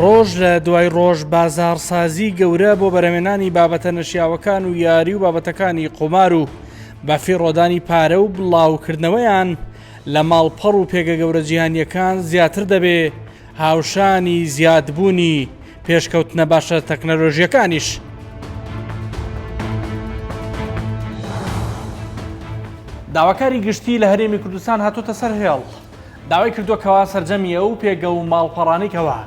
ڕۆژ لە دوای ڕۆژ بازاڕسازی گەورە بۆ بەرەمێنانی بابەتە نەشیاوەکان و یاری و بابەتەکانی قومار و بەفیڕۆدانی پارە و بڵاوکردنەوەیان لە ماڵپەڕ و پێگە گەورە جیهانیەکان زیاتر دەبێ هاوشانی زیادبوونی پێشکەوتنە باشە تەکنەلۆژیەکانیش. داواکاری گشتی لە هەرێمی کوردستان هاتۆتە سەر هێڵ داوای کردووە کەوا سەرجەمی ئەو پێگە و ماڵپەڕانەی کەوا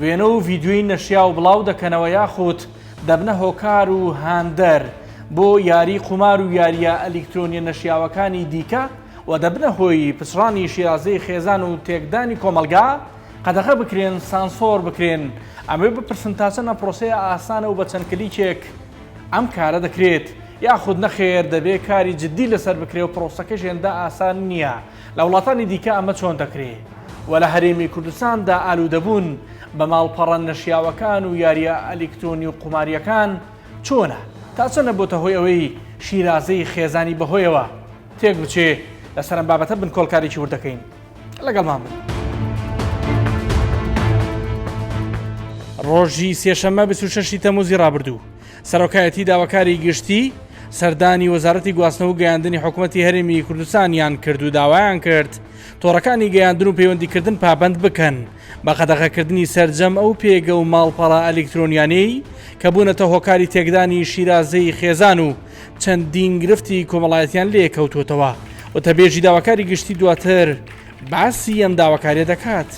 وێنە و ڤیدیۆی نەشیاو بڵاو دەکەنەوە یاخود دەبنە هۆکار و هاندەر بۆ یاری قومار و یارییە ئەلیکترۆنیە نەشیاوەکانی دیکە و دەبنە هۆی پچڕانی شیرازەی خێزان و تێکدانی کۆمەڵگا قەدەغە بکرێن سانسۆر بکرێن. ئەمەوێ بپرسم تا چەند ئەم پرۆسەیە ئاسانە و بە چەند کلیکێک ئەم کارە دەکرێت یاخود نەخێر دەبێ کاری جدی لەسەر بکرێ و پرۆسەکەش هێندە ئاسان نییە لە وڵاتانی دیکە ئەمە چۆن دەکرێ و لە هەرێمی کوردستاندا ئالوودەبوون بە ماڵپەڕە نەشیاوەکان و یارییە ئەلیکترۆنی و قومارییەکان چۆنە؟ تا چەندە بۆتە هۆی ئەوەی شیرازەی خێزانی بەهۆیەوە تێک بچێ؟ لەسەر ئەم بابەتە بنکۆڵکاریی ورد دەکەین. لەگەڵمان بن. ڕۆژی سێشەممە 26 ی تەمووزی ڕابردوو سەرۆکایەتی داواکاری گشتی سەردانی وەزارەتی گواستنەوە و گەیاندنی حکوومەتی هەرێمی کوردستانیان کرد و داوایان کرد تۆڕەکانی گەیاندن و پەیوەندیکردن پابەند بکەن بە قەدەغەکردنی سەرجەم ئەو پێگە و ماڵپەڕە ئەلیکترۆنیانەی کە بوونەتە هۆکاری تێکدانی شیرازەی خێزان و چەندین گرفتی کۆمەڵایەتیان لێکەوتووەتەوە. وتەبێژی داواکاری گشتی دواتر باسی ئەم داواکاریە دەکات.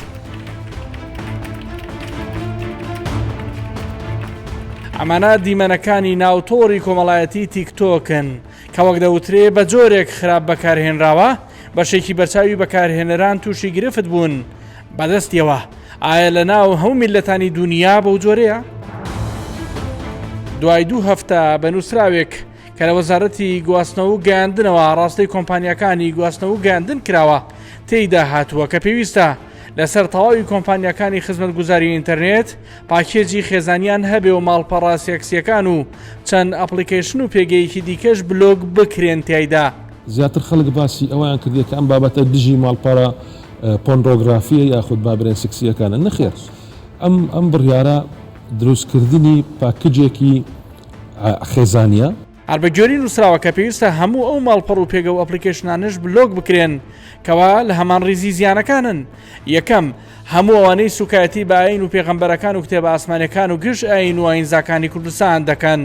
ئەمانە دیمەنەکانی ناو تۆڕی کۆمەڵایەتی تیکتۆکن کە وەک دەوترێ بە جۆرێک خراپ بەکارهێنراوە بەشێکی بەرچاوی بەکارهێنەران تووشی گرفت بوون بەدەستیەوە ئایا لە ناو هەموو میللەتانی دونیا بەو جۆرەیە؟ دوای دوو هەفتە بە نووسراوێک کە لە وەزارەتی گواستنەوە و گەیاندنەوە ئاڕاستەی کۆمپانیاکانی گواستنەوە و گەیاندن کراوە تێیدا هاتووە کە پێویستە لەسەر تەواوی کۆمپانیاکانی خزمەتگوزاری ئینتەرنێت پاکێجی خێزانیان هەبێ و ماڵپەڕە سێکسیەکان و چەند ئەپڵیکەیشن و پێگەیەکی دیکەش بلۆک بکرێن تیایدا. زیاتر خەڵک باسی ئەوەیان کردیە کە ئەم بابەتە دژی ماڵپەڕە پۆنرۆگرافیە یاخود با برێن سکسیەکانە نەخێر ئەم ئەم بڕیارە دروستکردنی پاکجێکی خێزانیە. هەر بە گوێری نووسراوەکە پێویستە هەموو ئەو ماڵپەڕ و پێگە و ئەپڵیکەیشنانەش بلۆک بکرێن کەوا لە هەمان ڕیزی زیانەکانن، یەکەم، هەموو ئەوانەی سوکایەتی بە ئایین و پێغەمبەرەکان و کتێبە ئاسمانیەکان و گشت ئایین و ئایینزاکانی کوردستان دەکەن،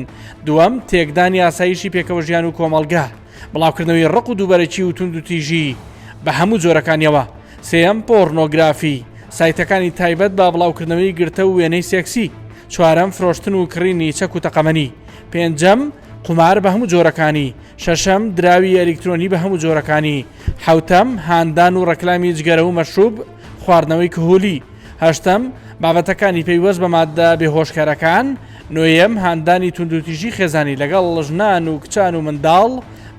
دووەم، تێکدانی ئاسایشی پێکەوەژیان و کۆمەڵگە، بڵاوکردنەوەی ڕق و دووبەرەکی و توندوتیژی بە هەموو جۆرەکانیەوە، سێیەم، پۆڕنۆگرافی، سایتەکانی تایبەت بە بڵاوکردنەوەی گرتە و وێنەی سێکسی، چوارەم، فرۆشتن و کڕینی چەک و تەقەمەنی، پێنجەم، قومار بە هەموو جۆرەکانی، شەشەم، دراوی ئەلیکترۆنی بە هەموو جۆرەکانی، حەوتەم، هاندان و ڕێکلامی جگەرە و مەشروب، خواردنەوەی کهولی، هەشتەم، بابەتەکانی پەیوەست بە ماددە بێهۆشکەرەکان، نۆیەم، هاندانی توندوتیژی خێزانی لەگەڵ ژنان و کچان و منداڵ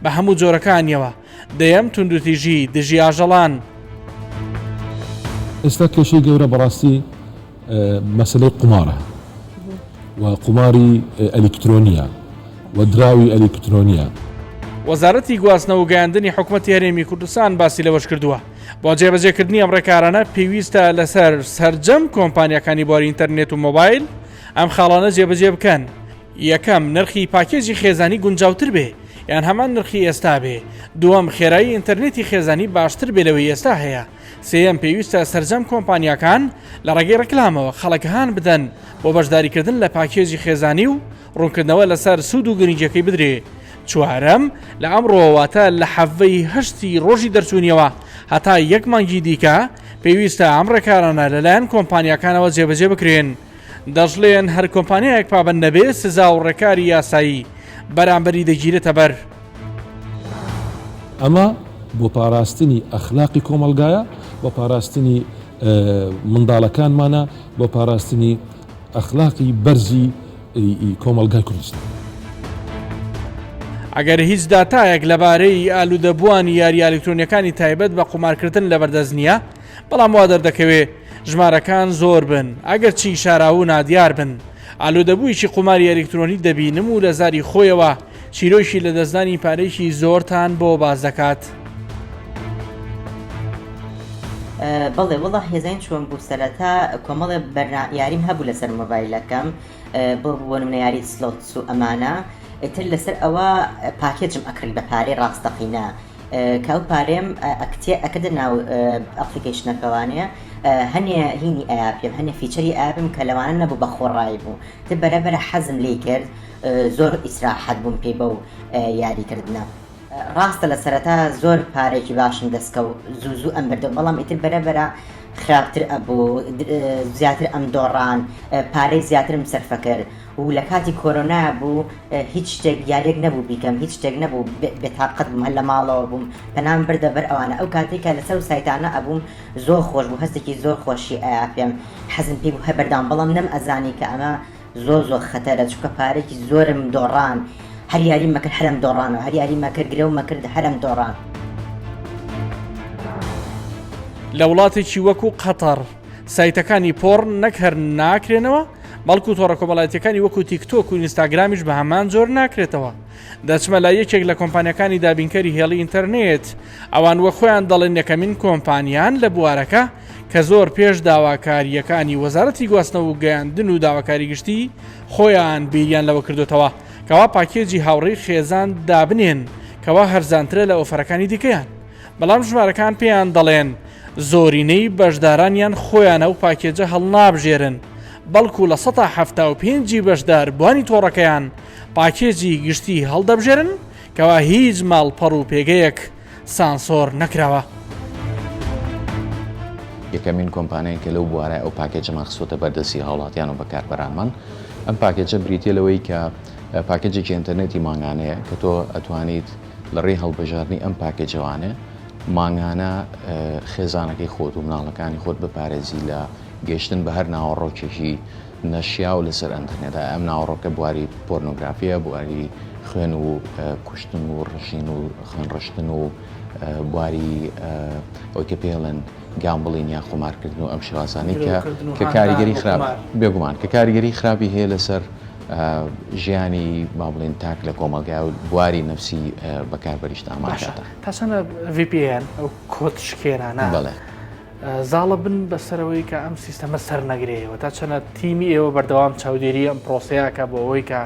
بە هەموو جۆرەکانیەوە، دەیەم، توندوتیژی دژی ئاژەڵان. ئێستا کێشەی گەورە بەڕاستی مەسەلەی قومارە و قوماری ئەلیکترۆنیە و دراوی ئەلیکترۆنیە. وەزارەتی گواستنەوە و گەیاندنی حکومەتی هەرێمی کوردستان باسی لەوەشکردووە، بۆ جێبەجێکردنی ئەم ڕێکارانە پێویستە لەسەر سەرجەم کۆمپانیاکانی بواری ئینتەرنێت و مۆبایل ئەم خاڵانە جێبەجێ بکەن، یەکەم، نرخی پاکێجی خێزانی گونجاوتر بێ یان هەمان نرخی ئێستا بێ، دووەم، خێرایی ئینتەرنێتی خێزانی باشتر بێ لەوەی ئێستا هەیە، سێیەم، پێویستە سەرجەم کۆمپانیاکان لە ڕێگەی ڕیکلامەوە خەڵک هان بدەن بۆ بەشداریکردن لە پاکێجی خێزانی و ڕوونکردنەوە لەسەر سوود و گرنگیەکەی بدرێ. چوارەم، لە ئەمڕۆوە واتە لە حەڤدە ی هەشتی ڕۆژی دەرچوونیەوە هەتا یەک مانگی دیکە پێویستە ئەم ڕێکارانە لەلایەن کۆمپانیاکانەوە جێبەجێ بکرێن. دەشڵێن هەر کۆمپانیایەک پابەند نەبێ سزا و ڕێکاری یاسایی بەرامبەری دەگیرێتە بەر. ئەمە بۆ پاراستنی ئەخلاقی کۆمەڵگایە، بۆ پاراستنی منداڵەکانمانە، بۆ پاراستنی ئەخلاقی بەرزی کۆمەڵگای کوردستان. ئەگەر هیچ داتایەک لەبارەی ئالوودەبووانی یارییە ئەلیکترۆنییەکانی تایبەت بە قومارکردن لەبەردەست نییە، بەڵام وا دەردەکەوێ ژمارەکان زۆر بن، ئەگەرچی شاراوە و نادیار بن. ئالوودەبوویەکی قوماری ئەلیکترۆنی دەبینم و لە زاری خۆیەوە چیرۆکی لەدەستدانی پارەیەکی زۆرتان بۆ باس دەکات. بەڵێ وەڵا هێزین چۆن بوو سەرەتا کۆمەڵێ بەرنا یاریم هەبوو لەسەر مۆبایلەکەم بۆ بۆ نمونە یاری slots و ئەمانە ئیتر لەسەر ئەوە package م ئەکڕی بە پارەی ڕاستەقینە کە ئەو پارەیەم ئەکتێ ئەکردە ناو application ەکەوانێ هەنێ هینی ئەیا پێم هەنێ feature ی ئەیا پێم کە لەوانە نەبوو بە خۆڕایی بوو تر بەرە بەرە حەزم لێی کرد زۆر ئیسراحەت بووم پێی بەو یاری کردنە. ڕاستە لە سەرەتا زۆر پارەیەکی باشم دەست کەوت زوو زوو ئەم بردەوە بەڵام ئیتر بەرە بەرە خراپتر ئەبوو زیاتر ئەم دۆڕان پارەی زیاترم سەرفە کرد و لە کاتی کۆرۆنا بوو هیچ شتێک یاریەک نەبوو بیکەم هیچ شتێک نەبوو بێتاقەت بووم هەر لە ماڵەوە بووم پەنام بردە بەر ئەوانە ئەو کاتێک کە لەسەر و سایتانە ئەبووم زۆر خۆش بوو هەستێکی زۆر خۆشی ئەیا پێم حەزم پێی بوو هەر بەردەوام بەڵام نەم ئەزانی کە ئەمە زۆر زۆر خەتەرە چونکە پارەیەکی زۆرم دۆڕان هەر یاریم مەکرد هەرم دۆڕانەوە هەر یاریم مەکرد گرەوم مەکرد هەرم دۆڕان. لە وڵاتێکی وەکو قەتەڕ سایتەکانی پۆڕن نەک هەر ناکرێنەوە، بەڵکو تۆڕە کۆمەڵایەتیەکانی وەکو تیکتۆک و ئینستاگرامیش بە هەمان جۆر ناکرێتەوە. دەچمە لای یەکێک لە کۆمپانیاکانی دابینکەری هێڵی ئینتەرنێت، ئەوان وەک خۆیان دەڵێن یەکەمین کۆمپانیان لە بوارەکە کە زۆر پێش داواکارییەکانی وەزارەتی گواستنەوە و گەیاندن و داواکاری گشتی خۆیان بیریان لەوە کردۆتەوە کەوا پاکێجی هاوڕێی خێزان دابنێن کەوا هەرزانترە لە ئۆفەرەکانی دیکەیان بەڵام ژمارەکان پێیان دەڵێن زۆرینەی بەشدارانیان خۆیان ئەو پاکێجە هەڵنابژێرن بەڵکو 75% ی بەشداربووانی تۆڕەکەیان پاکێجی گشتی هەڵدەبژێرن کەوا هیچ ماڵپەڕ و پێگەیەک سانسۆر نەکراوە. یەکەمین کۆمپانیاین کە لەو بوارە ئەو پاکێجەمان خستۆتە بەردەستی هاوڵاتیان و بەکاربەرانمان. ئەم پاکێجە بریتیە لەوەی کە پاکێجێکی ئینتەرنێتی مانگانەیە کە تۆ ئەتوانیت لە ڕێی هەڵبژاردنی ئەم پاکێجەوانێ مانگانە خێزانەکەی خۆت و مناڵەکانی خۆت بپارێزی لە گەیشتن بە هەر ناوەڕۆکێکی نەشیاو لەسەر ئەنتەرنێت ئایا ئەم ناوەڕۆکە بواری پۆرنۆگرافیە بواری خوێن و کوشتن و ڕژین و خوێن ڕشتن و بواری ئەوەی کە پێڵێن gambling یا قومارکردن و ئەم شێوازانەی کە کە کاریگەری خراپ بێگومان کە کاریگەری خراپی هەیە لەسەر ژیانی با بڵێن تاک لە کۆمەڵگا و بواری نەفسی بەکاربەریش ئاماژە تا چەندە VPN ئەو کۆد شکێنانە بەڵێ زاڵە بن بەسەرەوەی کە ئەم سیستەمە سەر نەگرێەوە تا چەنە تیمی ئێوە بەردەوام چاودێری ئەم پرۆسەیە کە بۆ ئەوەی کە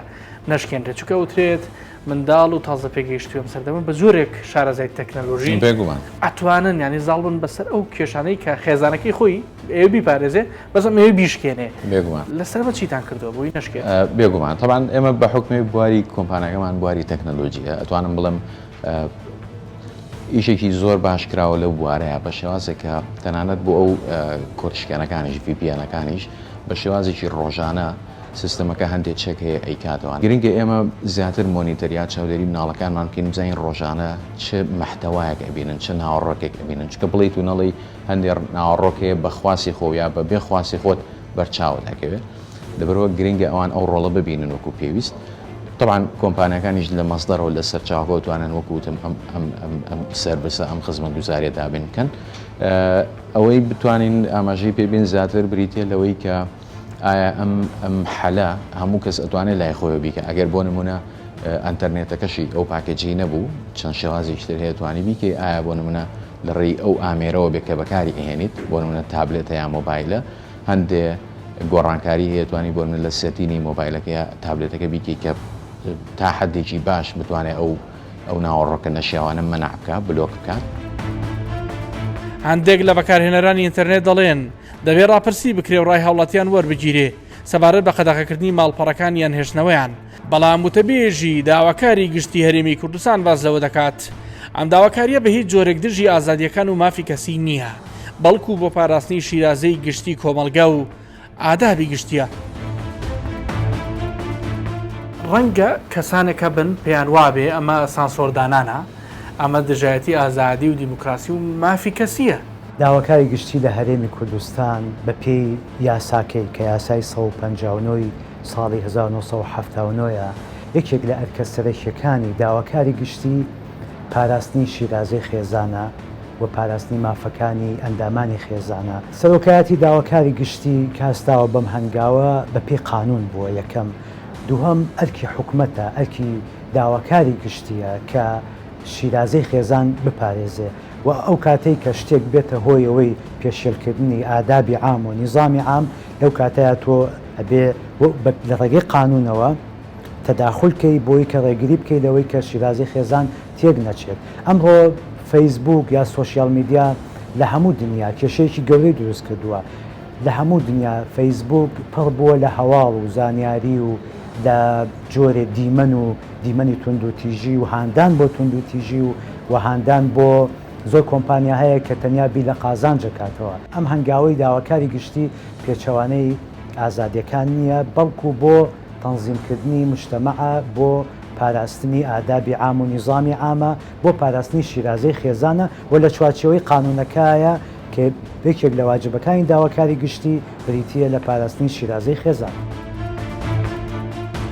نەشکێنرێت چونکە ئەوترێت منداڵ و تازە پێگەیشتوی ئەم سەردەمە بە جۆرێک شارەزای تەکنەلۆژی بێگومان ئەتوانن ینی زاڵ بن بەسەر ئەو کێشانەی کە خێزانەکەی خۆی ئێوە بیپارێزێ بەس ئەم ئێوە بیشکێنێ بێگومان لەسەر بە چیتان کردووە بۆی نەشکێت؟ بێگومان تەبعەن ئێمە بە حوکمی بواری کۆمپانیاکەمان بواری تەکنەلۆژیە ئەتوانم بڵێم ئیشێکی زۆر باش کراوە لەو بوارەیە بە شێوازێک کە تەنانەت بۆ ئەو کۆدشکێنەکانیش VPN ەکانیش بە شێوازێکی ڕۆژانە سیستەمەکە هەندێک check هەیە ئەیکاتەوە. گرنگە ئێمە زیاتر monitor یا چاودێری مناڵەکانمان بکەین بزانین ڕۆژانە چ مەحتەوایەک ئەبینن چ ناوەڕۆکێک ئەبینن چونکە بڵێیت و نەڵێی هەندێ ناوەڕۆک هەیە بە خواستی خۆ یا بە بێ خواستی خۆت بەر چاوت ئەکەوێ لەبەرئەوە گرنگە ئەوان ئەو ڕۆڵە ببینن وەکو پێویست تەبعەن کۆمپانیاکانیش لە مەسدەرەوە لە سەرچاوەکەوە توانن وەکو وتم ئەم ئەم ئەم ئەم service ە ئەم خزمەتگوزاریە دابین بکەن ئەوەی بتوانین ئاماژەی پێبین زیاتر بریتە لەوەی کە ئایا ئەم ئەم حەلە هەموو کەس ئەتوانێت لای خۆیەوە بیکە ئەگەر بۆ نمونە ئەتەرنێتەکەشی ئەو package ی نەبوو چەند شێوازێکی تر هەیە توانی بیکەی ئایا بۆ نمونە لە ڕێی ئەو ئامێرەوە بێ کە بەکاری ئەهێنیت بۆ نمونە تابلێتە یا مۆبایلە هەندێ گۆڕانکاری هەیە توانی بۆ نمونە لە setting ی مۆبایلەکە یا تابلێتەکە بیکەی کە تا حدێکی باش بتوانێت ئەو ئەو ناوەڕۆکە نەشیاوانە مەنع بکات بلۆک بکات. هەندێک لە بەکارهێنەرانی ئینتەرنێت دەڵێن، دەبێ ڕاپرسی بکرێ و ڕای هاوڵاتیان وەربگیرێ سەبارەت بە قەدەغەکردنی ماڵپەڕەکان یان هێشتنەوەیان، بەڵام وتەبێژی داواکاری گشتی هەرێمی کوردستان باس لەوە دەکات، ئەم داواکارییە بە هیچ جۆرێک دژی ئازادییەکان و مافی کەسی نییە، بەڵکو بۆ پاراستنی شیرازەی گشتی کۆمەڵگا و ئادابی گشتییە. ڕەنگە کەسانێک هەبن پێیان وابێ ئەمە سانسۆردانانە، ئەمە دژایەتی ئازادی و دیموکراسی و مافی کەسییە. داواکاری گشتی لە هەرێمی کوردستان بە پێی یاساکەی کە یاسای 159 ی ساڵی 1979 ە، یەکێک لە ئەرکە سەرەکیەکانی داواکاری گشتی پاراستنی شیرازەی خێزانە و پاراستنی مافەکانی ئەندامانی خێزانە. سەرۆکایەتی داواکاری گشتی کە هەستاوە بەم هەنگاوە بە پێی قانوون بووە یەکەم، دووهەم ئەرکی حکومەتە، ئەرکی داواکاری گشتیە کە. شیرازەی خێزان بپارێزێ و ئەو کاتەی کە شتێک بێتە هۆی ئەوەی پێشێلکردنی ئادابی عام و نیزامی عام لەو کاتەیا تۆ ئەبێ لە ڕێگەی قانوونەوە تەداخول کەی بۆی کە ڕێگری بکەی لەوەی کە شیرازەی خێزان تێک نەچێت. ئەمڕۆ فەیسبووک یا سۆشیال میدیا لە هەموو دنیا کێشەیەکی گەورەی دروست کردووە. لە هەموو دنیا فەیسبووک پڕ بووە لە هەواڵ و زانیاری و لە جۆرێ دیمەن و دیمەنی توندوتیژی و هاندان بۆ توندوتیژی و و هاندان بۆ زۆر کۆمپانیا هەیە کە تەنیا بیر لە قازانج ئەکاتەوە. ئەم هەنگاوەی داواکاری گشتی پێچەوانەی ئازادیەکان نییە، بەڵکو بۆ تەنزیمکردنی مجتەمەعە، بۆ پاراستنی ئادابی عام و نیزامی عامە، بۆ پاراستنی شیرازەی خێزانە و لە چوارچێوەی قانونەکایە کە یەکێک لە واجبەکانی داواکاری گشتی بریتییە لە پاراستنی شیرازەی خێزان.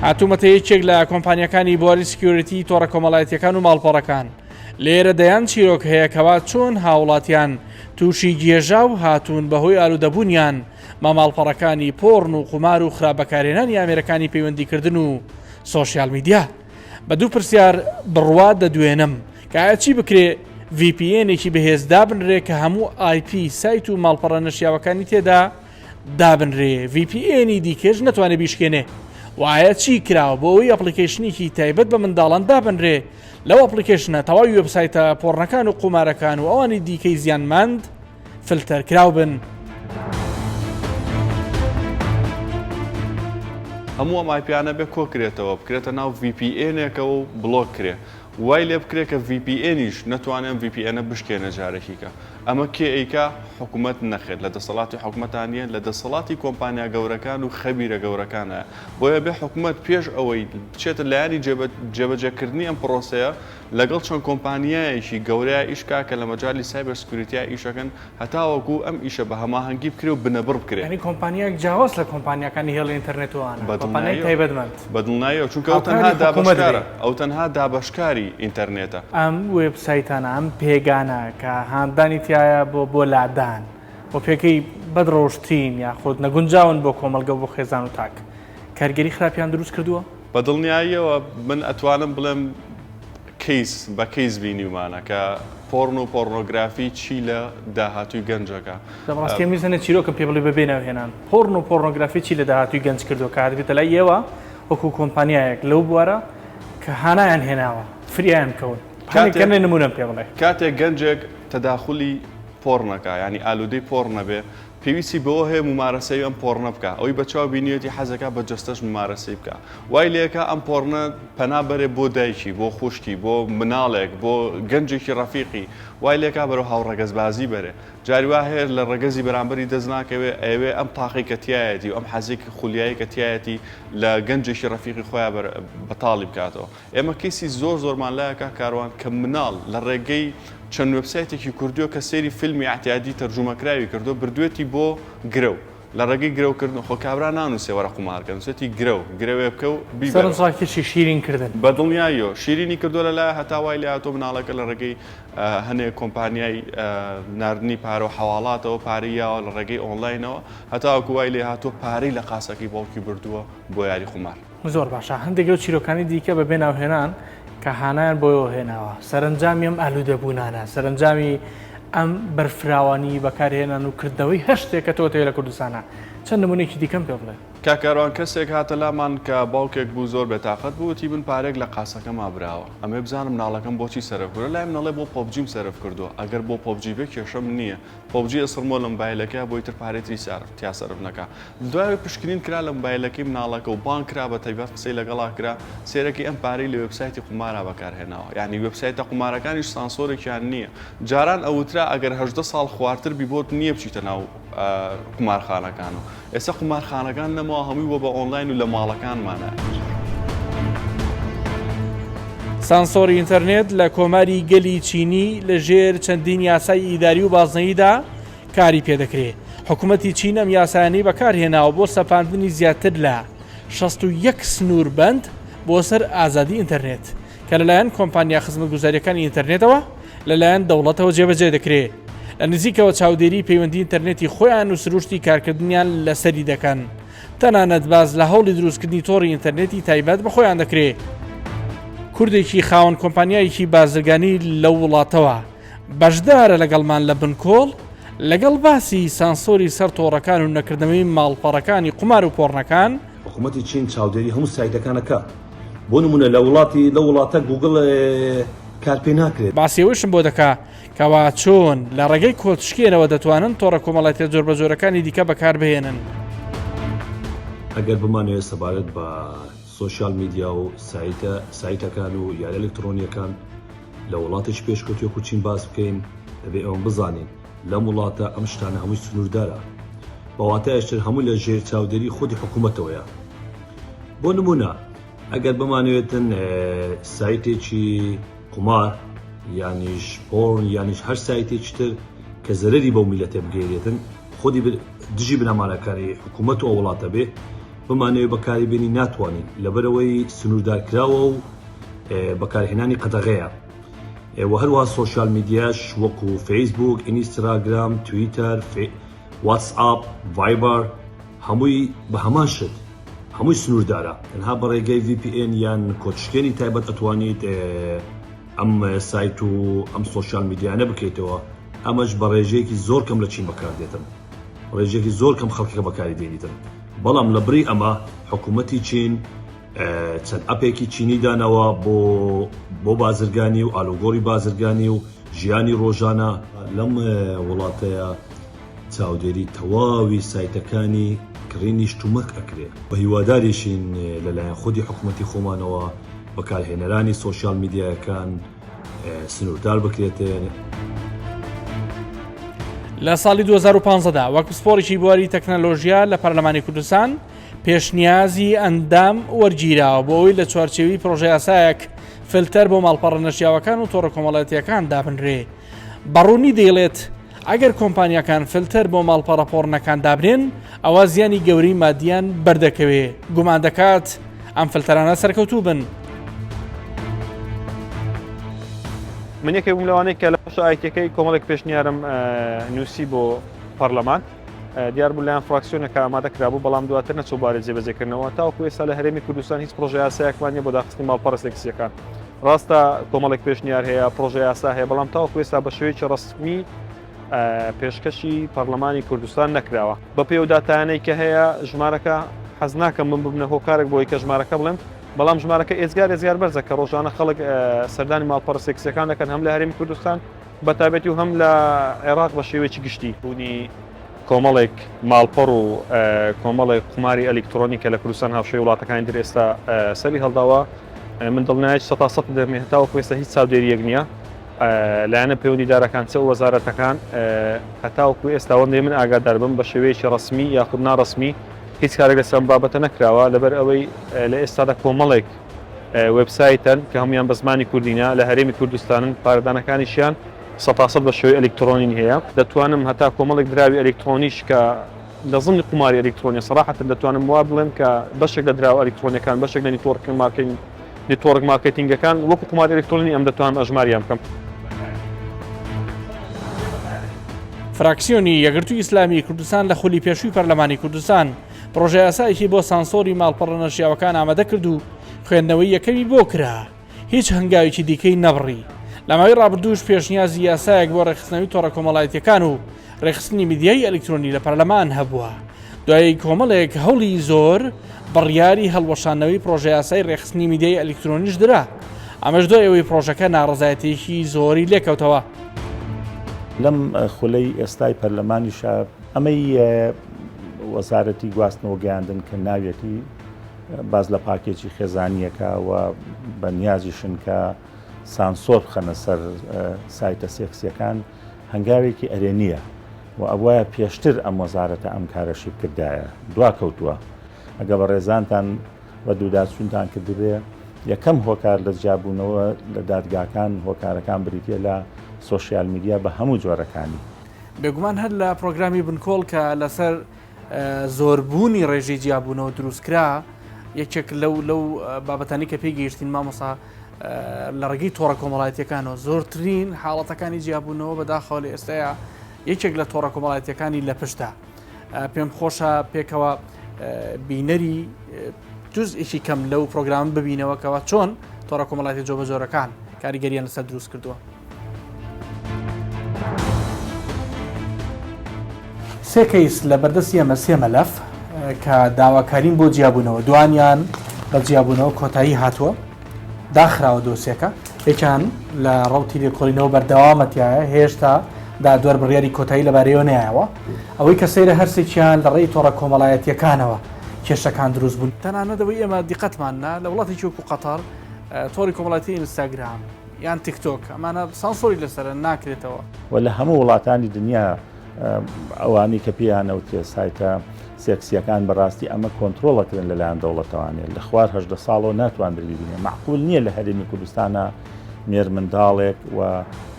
هاتوومەتە یەکێک لە کۆمپانیاکانی بواری security تۆڕە کۆمەڵایەتیەکان و ماڵپەڕەکان لێرە دەیان چیرۆک هەیە کەوا چۆن هاوڵاتیان تووشی گێژاو هاتوون بەهۆی ئالوودەبوونیان بە ماڵپەڕەکانی پۆڕن و قومار و خراپ بەکارهێنانی ئامێرەکانی پەیوەندیکردن و سۆشیال میدیا. بە دوو پرسیار بڕوا دەدوێنم کە ئایا چی بکرێ VPN ێکی بەهێز دابنرێ کە هەموو IP سایت و ماڵپەڕە نەشیاوەکانی تێدا دابنرێ VPN ی دیکەش نەتوانێ بیشکێنێ و ئایا چی کراوە بۆ ئەوەی application ێکی تایبەت بە منداڵان دابنرێ لەو application ە تەواوی وێبسایتە porn ەکان و قومارەکان و ئەوانی دیکەی زیانمەند فلتەر کراو بن. هەموو ئەم IP یانە بێ کۆکرێتەوە بکرێتە ناو VPN ێکەوە و بڵۆک کرێ وای لێ بکرێ کە VPN یش نەتوانێ ئەم VPN ە بشکێنێ جارێکیکە ئەمە کێ ئەیکا حکومەت نەخێر لە دەسەڵاتی حکومەتا نیە لە دەسەڵاتی کۆمپانیا گەورەکان و خەبیرە گەورەکانە بۆیە بێ حکومەت پێش ئەوەی بچێتە لایەنی جێبەجێکردنی ئەم پرۆسەیە لەگەڵ چەند کۆمپانیایەکی گەورەیا ئیش کا کە لە مەجالی cyber security یا ئیشەکەن هەتاوەکو ئەم ئیشە بە هەماهەنگی بکرێ و بنەبڕ بکرێ. یانی کۆمپانیایەک جیاواز لە کۆمپانیاکانی هێڵی ئینتەرنێت و ئەوانە، کۆمپانیای تایبەتمەند. بە دڵنیاییەوە چونکە ئەو تەنها دابەشکارە، ئەو تەنها دابەشکاری ئینتەرنێتە. ئەم وێبسایتانە، ئەم پێگانە کە هاندانی تیایە بۆ بۆ لادان و پێگەی بەدڕەوشتین یاخود نەگونجاون بۆ کۆمەڵگە و بۆ خێزان و تاک، کاریگەری خراپیان دروست کردووە؟ بە دڵنیاییەوە من ئەتوانم بڵێم کەیس بە کەیس بینیومانە کە پۆڕن و پۆڕنۆگرافی چی لە داهاتووی گەنجەکە. لە ڕاستی ئەم ویستە چیرۆکم پێ بڵێ بەبێ ناوهێنان پۆڕن و پۆڕنۆگرافی چی لە داهاتووی گەنج کردووە کە هاتبێتە لای ئێوە وەکو کۆمپانیایەک لەو بوارە کە هانایان هێناوە فریایان بکەون هەندێک کەمێ نموونەم پێ بڵێ. کاتێک گەنجێک تەداخولی پۆڕنەکا یانی ئالوودەی پۆڕنە بێ پێویستی بەوە هەیە مومارەسەی ئەم پۆڕنە بکا، ئەوەی بە چاو بینیوێتی حەزەکا بە جەستەش مومارەسەی بکا. وای لێکا ئەم پۆڕنە پەنا بەرێ بۆ دایکی، بۆ خوشکی، بۆ مناڵێک، بۆ گەنجێکی ڕەفیقی، وای لێکا بەرەو هاوڕەگەزبازی بەرێ. جاری وا هەیە لە ڕەگەزی بەرامبەری دەست ناکەوێ، ئەیەوێ ئەم تاقەی کە تیایەتی و ئەم حەزی خولیایەی کە تیایەتی لە گەنجێکی ڕەفیقی خۆیا بەتاڵی بکاتەوە. ئێمە کەیسی زۆر زۆرمان لایە کاک کاروان کە مناڵ لە ڕێگەی چەند وێبسایتێکی کوردیەوە کە سەیری فیلمی ئەعتیادی تەرجومەکراوی کردووە بردوێتی بۆ گرەو لە ڕێگەی گرەو کردن خۆ کابرا نانوسێ وەرە قومارکە نوسێتی گرەو گرەوێ بکە و بیبەرەوە. سەرنجڕاکێشی شیرین کردن. بە دڵنیاییەوە شیرینی کردووە لە لایە هەتا وای لێهاتووە مناڵەکە لە ڕێگەی هەنێ کۆمپانیای ناردنی پارە و حەواڵاتەوە پارەی یاوە لە ڕێگەی ئۆنلاینەوە هەتاوەکو وای لێهاتووە پارەی لە قاسەکەی باوکی بردووە بۆ یاری قومار. زۆر باشە هەندێک لەو چیرۆکانی دیکە بە بێ ناوهێنان کە هانایان بۆیەوە هێناوە سەرنجامی ئەم ئالوودەبوونانە سەرنجامی ئەم بەرفراوانی بەکارهێنان و کردنەوەی هەر شتێک کە تۆ تێ لە کوردستانە چەند نمونێکی دیکەم پێ بڵێ. کاک کاروان کەسێک هاتە لامان کە باوکێک بوو زۆر بێتاقەت بوو وتی من پارەیەک لە قاسەکەما براوە ئەمەوێ بزانم مناڵەکەم بۆچی سەرف کردوە لای من ئەڵێ بۆ پۆبجیم سەرف کردوە ئەگەر بۆ پۆبجی بێ کێشەم نیە پۆبجی ئەسڕمەوە لە مبایلەکەیا بۆ ئیتر پارەی تری تیا سەرف نەکا دوای ئەوەی پشکنین کرا لە مبایلەکەی مناڵەکە و بانگ کرا بە تایبەت قسەی لەگەڵا کرا سەیرەکەی ئەم پارەی لە وێبسایتی قومارا بەکار هێناوە یانی وێبسایتە قومارەکانیش سانسۆرێکیان نییە جاران ئەوترا ئەگەر 18 ساڵ خوارتر بی بۆت نییە بچیتە ناو قومارخانەکان و ئێستا قومارخانەکان نەماوە هەمووی بۆ بە ئۆنلاین و لە ماڵەکانمانە. سانسۆری ئینتەرنێت لە کۆماری گەلی چینی لە ژێر چەندین یاسای ئیداری و بازنەییدا کاری پێدەکرێ. حکومەتی چین ئەم یاسایانەی بەکارهێناوە بۆ سەپاندنی زیاتر لە 61 سنووربەند بۆ سەر ئازادی ئینتەرنێت کە لەلایەن کۆمپانیا خزمەتگوزارییەکانی ئینتەرنێتەوە لەلایەن دەوڵەتەوە جێبەجێ دەکرێ. لە نزیکەوە چاودێری پەیوەندی ئینتەرنێتی خۆیان و سروشتی کارکردنیان لەسەری دەکەن. تەنانەت باس لە هەوڵی دروستکردنی تۆڕی ئینتەرنێتی تایبەت بە خۆیان دەکرێ. کوردێکی خاوەن کۆمپانیایەکی بازرگانی لەو وڵاتەوە بەشدارە لەگەڵمان لە بنکۆڵ، لەگەڵ باسی سانسۆری سەر تۆڕەکان و نەکردنەوەی ماڵپەڕەکانی قومار و پۆڕنەکان، حکومەتی چین چاودێری هەموو سایتەکان ئەکات بۆ نمونە لە وڵاتی لەو وڵاتە گوگڵ کار پێ ناکرێت. باسی ئەوەیشم بۆ دەکا کەوا چۆن لە ڕێگەی کۆدشکێنەوە دەتوانن تۆڕە کۆمەڵایەتیە جۆربەجۆرەکانی دیکە بەکاربهێنن. ئەگەر بمانەوێت سەبارەت بە سۆشیال میدیا و سایتە سایتەکان و یاریە ئەلکترۆنیەکان لە وڵاتێکی پێشکەوتوی وەکو چین باس بکەین دەبێ ئێمە بزانین لەم وڵاتە ئەم شتانە هەمووی سنووردارە بە واتایش تر هەمووی لە ژێر چاودێری خودی حکوومەتەوەیە بۆ نمونە ئەگەر بمانەوێتن سایتێکی قومار یانیش پۆرن یانیش هەر سایتێکی تر کە زەرەری بەو میلەتە بگەیەنێتن خودی دژی بنەمالەکانی حکوومەت و ئەو وڵاتە بێ بمانەوێت بەکاری بێنین ناتوانین لەبەرئەوەی سنووردار کراوە و بەکارهێنانی قەدەغەیە و هەروەها سۆشیال میدیاش وەکو فەیسبوک، ئینیستراگرام، تویتەر، واتسئاپ، ڤایبەر هەمووی بە هەمان شت هەمووی سنووردارە تەنها بە ڕێگەی VPN یان کۆدشکێنی تایبەت ئەتوانیت ئەم سایت و ئەم سۆشیال میدیانە بکەیتەوە ئەمەش بە ڕێژەیەکی زۆر کەم لە چین بەکاردێتن ڕێژەیەکی زۆر کەم خەڵکەکە بەکاری دێنیتن بەڵام لە بری ئەمە حکوومەتی چین چەند ئەپێکی چینی داناوە بۆ بۆ بازرگانی و ئالوگۆڕی بازرگانی و ژیانی ڕۆژانە. لەم وڵاتەیا چاودێری تەواوی سایتەکانی کڕینی شتومەک ئەکرێ. وە هیواداریشین لەلایەن خودی حکومەتی خۆمانەوە بەکارهێنەرانی سۆشیال میدیایەکان سنوردار بکرێتن. لە ساڵی 2015 دا وەک پسپۆڕێکی بواری تەکنەلۆژیا لە پەرلەمانی کوردستان پێشنیازی ئەندام وەرگیراوە بۆ ئەوەی لە چوارچێوی پرۆژەیاسایەک فلتەر بۆ ماڵپەڕە نەشیاوەکان و تۆڕە کۆمەڵایەتیەکان دابنرێ. بەڕوونی دەیڵێت ئەگەر کۆمپانیاکان فلتەر بۆ ماڵپەڕە پۆڕنەکان دابنێن ئەوا زیانی گەورەی مادیان بەردەکەوێ، گومان دەکات ئەم فلتەرانە سەرکەوتوو بن. من یەکێک بووم لەوانەی کە لە بەشە ئایتیەکەی کۆمەڵێک پێشنیارم نووسی بۆ پەرلەمان. دیار بوو لایەن فراکسیۆنەکە ئامادە کرابوو، بەڵام دواتر نەچوو بارەی جێبەجێکردنەوە. تاوەکو ئێستا لە هەرێمی کوردستان هیچ پرۆژە یاسایەکمان نییە بۆ داخستنی ماڵپەڕە سێکسییەکان. ڕاستە کۆمەڵێک پێشنیار هەیە، پرۆژە یاسا هەیە، بەڵام تاوەکو ئێستا بە شێوەیەکی ڕەسمی پێشکەشی پەرلەمانی کوردستان نەکراوە. بەپێی ئەو داتایانەی کە هەیە ژمارەکە حەز ناکەم من ببنە هۆکارێک بۆی کە ژمارەکە بڵێم، بەڵام ژمارەکە ئێجگار ئێجگار بەرزە کە ڕۆژانە خەڵک سەردانی ماڵپەڕە سێکسییەکان دەکەن هەم لە هەرێمی کوردستان بە تایبەتی و هەم لە عێراق بە شێوەیەکی گشتی. بوونی کۆمەڵێک ماڵپەڕ و کۆمەڵێک قوماری ئەلیکترۆنی کە لە کوردستان هاوشێوەی وڵاتەکانی تر ئێستا سەری هەڵداوە، من دڵنیایش سەتا سەد دەمێ هەتاوەکو ئێستا هیچ چاودێرییەک نییە لایەنە پەیوەندیدارەکان چ وەزارەتەکان هەتاوەکو ئێستا ئەوەندەی من ئاگادار بم بە شێوەیەکی ڕەسمی یاخود ناڕەسمی هیچ کارێک لەسەر ئەم بابەتە نەکراوە لەبەر ئەوەی لە ئێستادا کۆمەڵێک وێبسایتن کە هەموویان بە زمانی کوردینە لە هەرێمی کوردستانن، پارەدانەکانیشیان سەتاسەد بە شێوەی ئەلیکترۆنی هەیە. دەتوانم هەتا کۆمەڵێک دراوی ئەلیکترۆنیش کە لە زمنی قوماری ئەلیکترۆنیە سەراحەتەن دەتوانم وا بڵێم کە بەشێک لە دراوە ئەلیکترۆنیەکان بەشێک لە network marketing network marketing ەکان وەکو قوماری ئەلیکترۆنی ئەم دەتوانم ئەژماریان بکەم. فراکسیۆنی یەکگرتووی ئیسلامیی کوردستان لە خولی پێشووی پەرلەمانی کوردستان پڕۆژەیاسایەکی بۆ سانسۆری ماڵپەڕە نەشیاوەکان ئامادە کرد و خوێندنەوەی یەکەمی بۆ کرا، هیچ هەنگاوێکی دیکەی نەبڕی. لە ماوەی ڕابردووش پێشنیازی یاسایەک بۆ ڕێکخستنەوەی تۆڕە کۆمەڵایەتییەکان و ڕێکخستنی میدیای ئەلیکترۆنی لە پەرلەمان هەبووە. دوای کۆمەڵێک هەوڵی زۆر، بڕیاری هەڵوەشاندنەوەی پڕۆژەیاسای ڕێکخستنی میدیای ئەلیکترۆنیش درا. ئەمەش دوای ئەوەی پڕۆژەکە ناڕەزایەتییەکی زۆری لێکەوتەوە. لەم خولەی ئێستای پەرلەمانیشا ئەمەی وەزارەتی گواستنەوە گەیاندن کە ناویەتی باس لە پاکێجی خێزانییەکە و بە نیازیشن کە سانسۆر بخەنە سەر سایتە سێکسیەکان هەنگاوێکی ئەرێنییە و ئەبوایە پێشتر ئەم وەزارەتە ئەم کارەشی بکردایە دواکەوتووە ئەگە بەڕێزانتان بە دووداچوونتان کردبێ یەکەم هۆکار لە جیابوونەوە لە دادگاکان هۆکارەکان بریتە لە سۆشیال میدیا بە هەموو جۆرەکانی. بێگومان هەر لە پرۆگرامی بنکۆڵ کە لەسەر زۆربوونی ڕێژەی جیابوونەوە دروستکرا یەکێک لەو لەو بابەتانی کە پێی گەیشتین مامۆسا لە ڕێگەی تۆڕە کۆمەڵایەتیەکانەوە زۆرترین حاڵەتەکانی جیابوونەوە بەداخەوە لە ئێستایا یەکێک لە تۆڕە کۆمەڵایەتیەکانی لە پشتە پێم خۆشە پێکەوە بینەری جزئێکی کەم لەو پرۆگرام ببینەوە کەەوە چۆن تۆڕە کۆمەڵایەتیە جۆبەجۆرەکان کاریگەریان لەسەر دروست کردووە. سێ کەیس لە بەردەستی ئەمە سێ مەلەف کە داواکارین بۆ جیابوونەوە دوانیان بە جیابوونەوە کۆتایی هاتووە داخراوە دۆسیەکە یەکیان لە ڕوتی لێکۆڵینەوە بەردەوامە تایە هێشتا دادوەر بڕیاری کۆتایی لەبارەیەوە نایەوە ئەوەی کە سەیرە هەرسێکیان لە ڕێی تۆڕە کۆمەڵایەتیەکانەوە کێشەکان دروست بوون تەنانەت ئەوەی ئێمە دیقەتمان نا لە وڵاتێکی وەکو قەتەر تۆڕی کۆمەڵایەتی ئینستاگرام یان تیکتۆک ئەمانە سانسۆری لەسەرە ناکرێتەوە. وە لە هەموو وڵاتانی دنیا ئەوانەی کە پێیان ئەوترێ سایتە سێکسیەکان بەڕاستی ئەمە کۆنترۆڵ ئەکرێن لەلایەن دەوڵەتەوانێ لە خوار 18 ساڵەوە ناتواندرێ بیبینێ مەعقول نییە لە هەرێمی کوردستانە مێرمنداڵێک و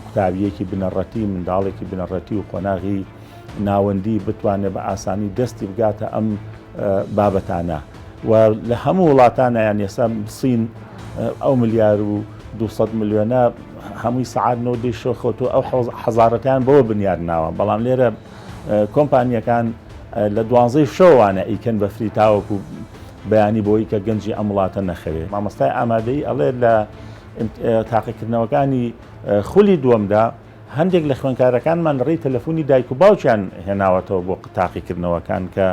قوتابیەکی بنەڕەتی منداڵێکی بنەڕەتی و قۆناغی ناوەندی بتوانێت بە ئاسانی دەستی بگاتە ئەم بابەتانە و لە هەموو وڵاتانە یان ئێستا سین ئەو ملیار و 200 ملیۆنە هەمووی سەعات نۆ دەی شەو خەوتووە ئەو حەزارەکان بەوە بنیاد ناوە بەڵام لێرە کۆمپانیەکان لە دوانزەی شەوانە ئیکەن بە فری تاوەکو بەیانی بۆی کە گەنجی ئەم وڵاتە نەخەوێ مامۆستای ئامادەی ئەڵێ لە تاقیکردنەوەکانی خولی دووەمدا هەندێک لە خوێندکارەکانمان لە ڕێی تەلەفۆنی دایک و باوکیان هێناوەتەوە بۆ تاقیکردنەوەکان کە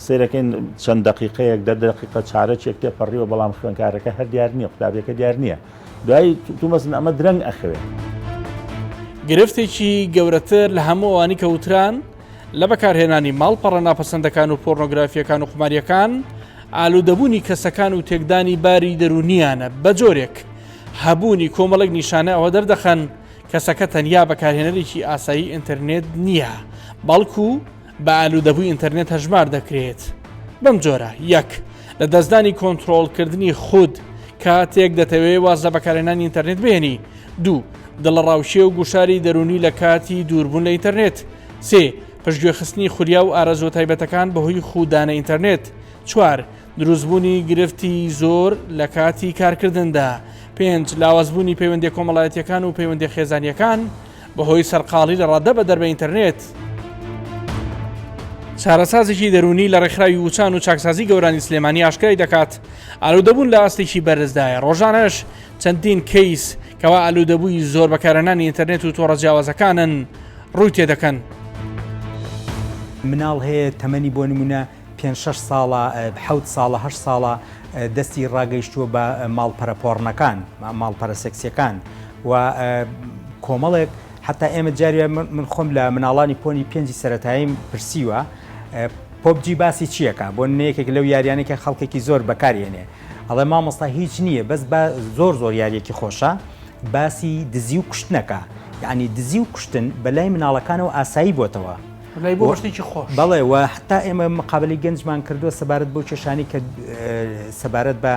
سەیرەکەین چەند دەقیقەیەک دە دەقیقە چارەکێک تێپەڕیوە بەڵام خوێندکارەکە هەر دیار نییە قوتابیەکە دیار نییە دوایی تومەزن ئەمە درەنگ ئەخەوێ. گرفتێکی گەورەتر لە هەموو ئەوانی کە وتران لە بەکارهێنانی ماڵپەڕە ناپەسەندەکان و پۆرنۆگرافییەکان و قومارییەکان ئالوودەبوونی کەسەکان و تێکدانی باری دەروونییانە بە جۆرێک هەبوونی کۆمەڵێک نیشانە ئەوە دەردەخەن کەسەکە تەنیا بەکارهێنەرێکی ئاسایی ئینتەرنێت نییە، بەڵکو بە ئالوودەبووی ئینتەرنێت هەژمار دەکرێت. بەم جۆرە، یەک. لەدەستدانی کۆنترۆڵکردنی خود کاتێک دەتەوێت واز لە بەکارهێنانی ئینتەرنێت بهێنی. دوو. دڵەڕاوکێ و گوشاری دەروونی لە کاتی دووربوون لە ئینتەرنێت. سێ. پشتگوێخستنی خولیا و ئارەزووە تایبەتەکان بەهۆی خوودانە ئینتەرنێت. چوار. دروستبوونی گرفتی زۆر لە کاتی کارکردندا. پێنج، لاوازبوونی پەیوەندیە کۆمەڵایەتیەکان و پەیوەندیە خێزانیەکان بەهۆی سەرقاڵی لە ڕادە بەدەر بە ئینتەرنێت. چارەسازێکی دەروونی لە ڕێکخراوی وچان و چاکسازی گەورانی سلێمانی ئاشکرای دەکات ئالوودەبوون لە ئاستێکی بەرزدایە ڕۆژانەش چەندین کەیس کەوا ئالوودەبووی زۆر بەکارهێنانی ئینتەرنێت و تۆڕە جیاوازەکانن ڕووی تێدەکەن. مناڵ هەیە تەمەنی بۆ نمونە پێنج شەش ساڵە حەوت ساڵە هەشت ساڵە دەستی ڕاگەیشتووە بە ماڵپەرە پۆڕنەکان ماڵپەرە سێکسیەکان و کۆمەڵێک حتا ئێمە جاری من خۆم لە مناڵانی پۆنی پێنجی سەتاییم پرسیوە PUBG باسی چیەکە بۆ نەیەکێک لەو یاریانێک کە خەڵکێکی زۆر بەکارێنێ ئەڵێ مامۆستا هیچ نییە بەس بە زۆر زۆر یاریەکی خۆشە باسی دزی و کوشتنەکە یعنی دزی و کوشتن بەلای مناڵەکانەوە ئاسایی بۆتەوە لای بۆ شتێکی خۆش. بەڵێ و حتا ئێمە مقابەلەی گەنجمان کردووە سەبارەت بەو کێشانەی کە سەبارەت بە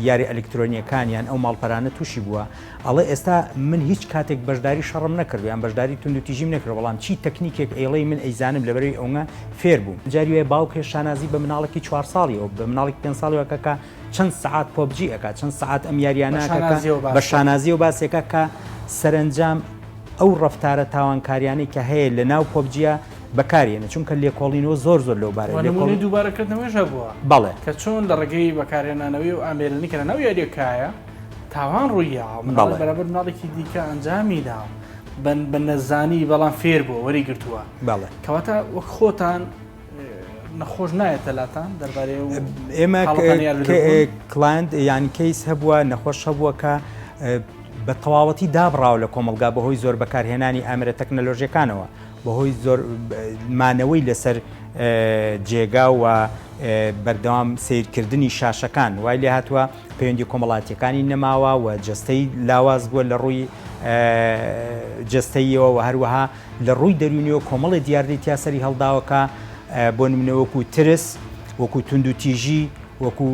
یاری ئەلکترۆنیەکان یان ئەو ماڵپەرانە تووشی بووە ئەڵێ ئێستا من هیچ کاتێک بەشداری شەڕم نەکردو یان بەشداری توندوتیژیم نەکرد بەڵام چی تەکنیکێک ئەیڵێی من ئەیزانم لەبەرەی ئەونە فێر بووم جاری وایە باوکێ شانازی بە مناڵێکی چوار ساڵیەوە بە مناڵێکی پێنج ساڵیەوە کە کە چەند سەعات PUBG ئەکا چەند سەعات ئەم یاریانە ئەکا بە شانازیەوە باسێکا کە سەرەنجام ئەو ڕەفتارە تاوانکاریانەی کە هەیە لە ناو PUBG یا بەکارێنە چونکە لێکۆڵینەوە زۆر زۆر لەو بارەیە لێکۆڵی دووبارەکردنەوەش هەبووە بەڵێ کە چۆن لە ڕێگەی بەکارهێنانەوەی و ئامێرانی کە لە ناو یاریەکایە تاوان ڕوویاوە مناڵ بەرامبەر مناڵێکی دیکە ئەنجامی داوە بە نەزانی بەڵام فێر بووە وەری گرتووە بەڵێ کەواتە وەک خۆتان نەخۆش نایەتە لاتان دەربارەی ئەو ئێمە client یان case هەبووە نەخۆش هەبووە کە بە تەواوەتی دابڕاوە لە کۆمەڵگا بەهۆی زۆر بەکارهێنانی ئامێرە تەکنەلۆژیەکانەوە بەهۆی زۆر مانەوەی لەسەر جێگا و بەردەوام سیرکردنی شاشەکان وای لێ هاتووە پەیوەندی کۆمەڵاتیەکانی نەماوە و جەستەی لاواز بووە لە ڕووی جەستەیەوە و هەروەها لە ڕووی دەروونیەوە کۆمەڵێ دیاردەی تیا سەری هەڵداوە کە بۆ نمونە وەکو ترس، وەکو توندوتیژی، وەکو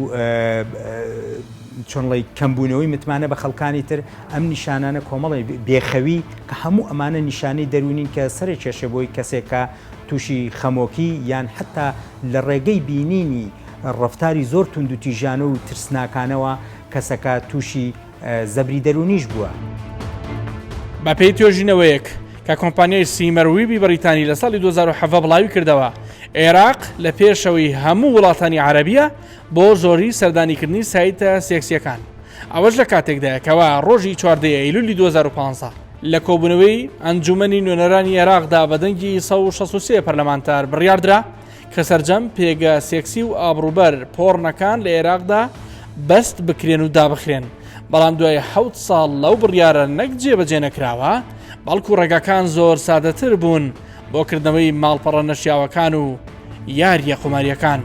چۆن ڵێی کەمبوونەوەی متمانە بە خەڵکانی تر، ئەم نیشانانە کۆمەڵێ بێخەوی کە هەموو ئەمانە نیشانەی دەروونین کە سەرێ کێشێ بۆی کەسێک کە تووشی خەمۆکی یان حەتا لە ڕێگەی بینینی ڕەفتاری زۆر توندوتیژانە و ترسناکانەوە کەسەکە تووشی زەبری دەروونیش بووە. بەپێی توێژینەوەیەک کە کۆمپانیای Similarweb ی بەریتانی لە ساڵی 2017 بڵاوی کردەوە، عێراق لە پێشەوەی هەموو وڵاتانی عەرەبییە بۆ زۆری سەردانیکردنی سایتە سێکسییەکان. ئەوەش لە کاتێکدایە کەوا ڕۆژی 14 ئەیلولی 2015 لە کۆبوونەوەی ئەنجومەنی نوێنەرانی عێراقدا بە دەنگی 163 پەرلەمانتار بڕیاردرا کە سەرجەم پێگە سێکسی و ئابڕووبەر پۆڕنەکان لە عێراقدا بەست بکرێن و دابخرێن، بەڵام دوای حەوت ساڵ لەو بڕیارە نەک جێبەجێ نەکراوە، بەڵکو ڕێگاکان زۆر سادەتر بوون بۆ کردنەوەی ماڵپەڕە نەشیاوەکان و یارییە قومارییەکان.